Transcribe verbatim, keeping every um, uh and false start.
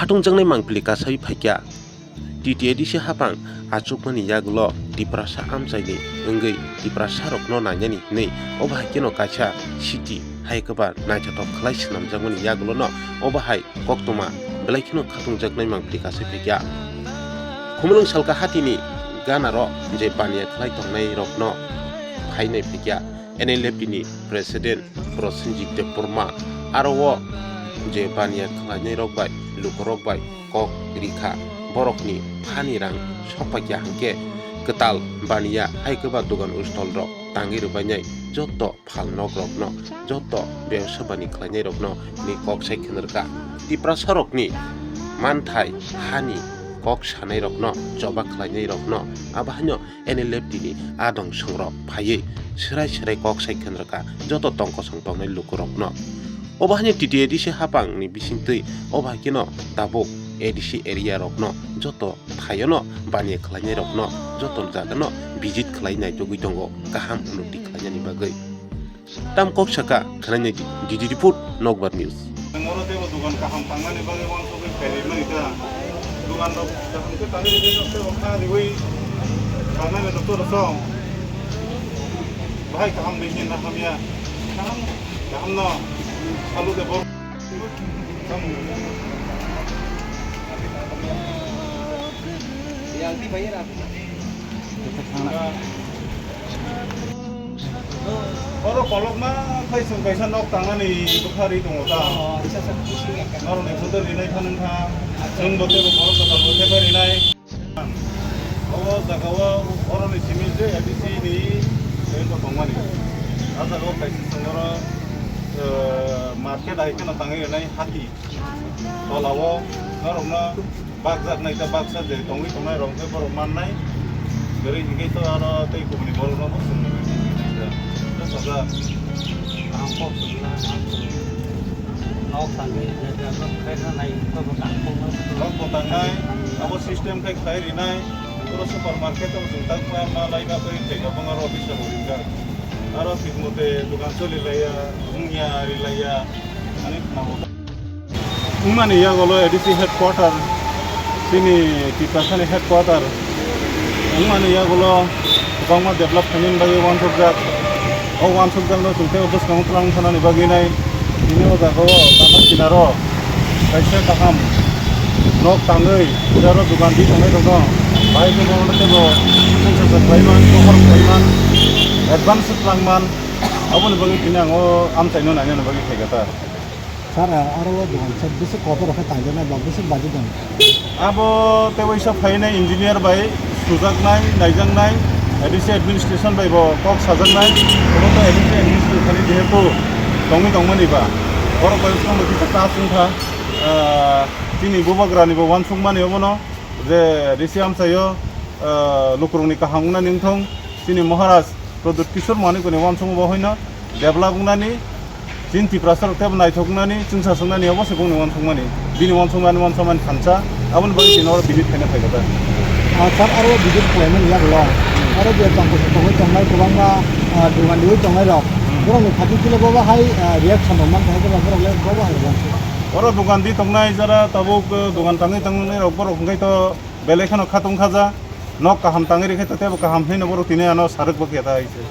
Khatungjaknai mangpili kasawi phaikha. T T A D C hapang achukmani yagulo Tiprasa amchaini wngwi Tiprasarokno nainani hwnwi obo hai kheno kaisa city hai kwba naithothok khlai swnamjakmani yagulono obo hai koktwma belai kheno khatungjaknai mangpili kasawi phaikha. Khumulwng salka hatini ganaro je baniya khlai tongnairokno phainai phaikha. N L F T ni President Prosenjit Debbarma aro o je baniya khlainairok bai lukurok bai kok rikha, borokni hani rang sokpaikha hwnkhe kwtal baniya hai kwba dogan stall rok tangwi rwbainai joto phal nok rokno, joto bebsa bani khlainairokno ni kok sai khwnrwkha. Tiprasarokni manthai hani kok sanairokno choba khlainairokno abo haino N L F T ni adong songrok phaiwi swrai swrai kok sai khwnrwkha joto tongkosong tongnai lukurokno. Obo haino T T A D C hapangni bisingtwi obo hai kheno tabuk A D C area rokno joto thaiono baniya khlainairokno joto jagano visit khlai naitugwi tongo kaham unnoti khlainani bagwi. Tam kok saka khwnainai di, D D report, Nokbar News. Nwng oro teibo dogan kaham tangnani bagwi uansugwi khairwi mani ta. Dogan rok kaham khe tangwi rwgwi teibo kha riwi tangnani rok to rwsong. Bahai kaham bai khe na hamya. Kaham no salu de bor. Oro kolokma khai chwng kaisa nok tangnani bwkha ri tongo ta. Norokni photo rinai kha nung kha. Chwng bo teibo borok kwtal bo thepai rinai. O jaga o oroni simi je A D C ni tongmani. A jaga o kaisa chwng oro, eh, market hai kheno tangwi rinai hati. Tola o norokno bakjak nai ta baksa je tongwi tongnai rok khe borok mannai. Kwrwi hwnkhe to aro tei kubuni borokno bo chwng nai ta. Ta sajak. Ang kok swngnai, ang swngnai. Nok tangwi, je, je, nok khaina nai, kok bo tang kok no. Nok bo tangnai, abo system khe khlai rinai. Oro supermarket o chwng tang ma, ma lai ba khe thai ka bang aro office o ringjak. Aro thik mote dogan choli laiya, wngya ri laiya, ani khna bo. Wngmani yagulo A D C headquarter, chini Tiprasani headquarter wngmani yagulo kwbangma develop khainani bagwi uansukjak. O uansukjakno chwng teibo bwskango twlang thanani bagwi nai. Tini o jaga o lama kinaro kaisa kaham nok tangwi jaro dogan di tongnai rokno bahai khe bono teibo chwngsacha khlaiman, pohor khlaiman, advance twlangman, aboni bagwi tini ang o amchaino nainani bagwi phaikha ta. Sir, aro o dogan sir bwswk kotor khe tangjaknai ba bwswk budget dong? Abo tei waisa phainai engineer bai sujaknai, naijaknai, A D C administration bai bo kok sajaknai, obo to A D C administration thani jehetu tongwi tongmani ba. Borok bai bwskango kisa touch wngkha, ah, chini bubagrani bo uansukmani obono je A D C amchaio, ah, lukurokni kaham wngnani wngthong, chini Maharaj Pradyut Kishore Manikni uansukma bo hoino develop wngnani, chini Tiprasa rok teibo naithok wngnani, chwngsa swngnani obo se bongni uansukmani. Bini uansukmani uansukmani thansa, aboni bagwi chini oro visit khaina phaikha ta. Ah, sir, aro visit khlaimani yagulo, aro je tongkosong tongwi tongnai kwbangma, ah, dogan riwi tongnai rok, hmm, borokni phatik chile bobo hai, ah, reaction rok mankha, hai borok le bobo hai uansuk. Oro dogan di tongnai jara tabuk, eh, dogan tangwi tongnai rok borok hwnkhe to belai kheno khatungkha ja, nok kaham tangwi rikhe to teibo kaham hwnwi no borok tini ano sarwk bwkha ta hai se.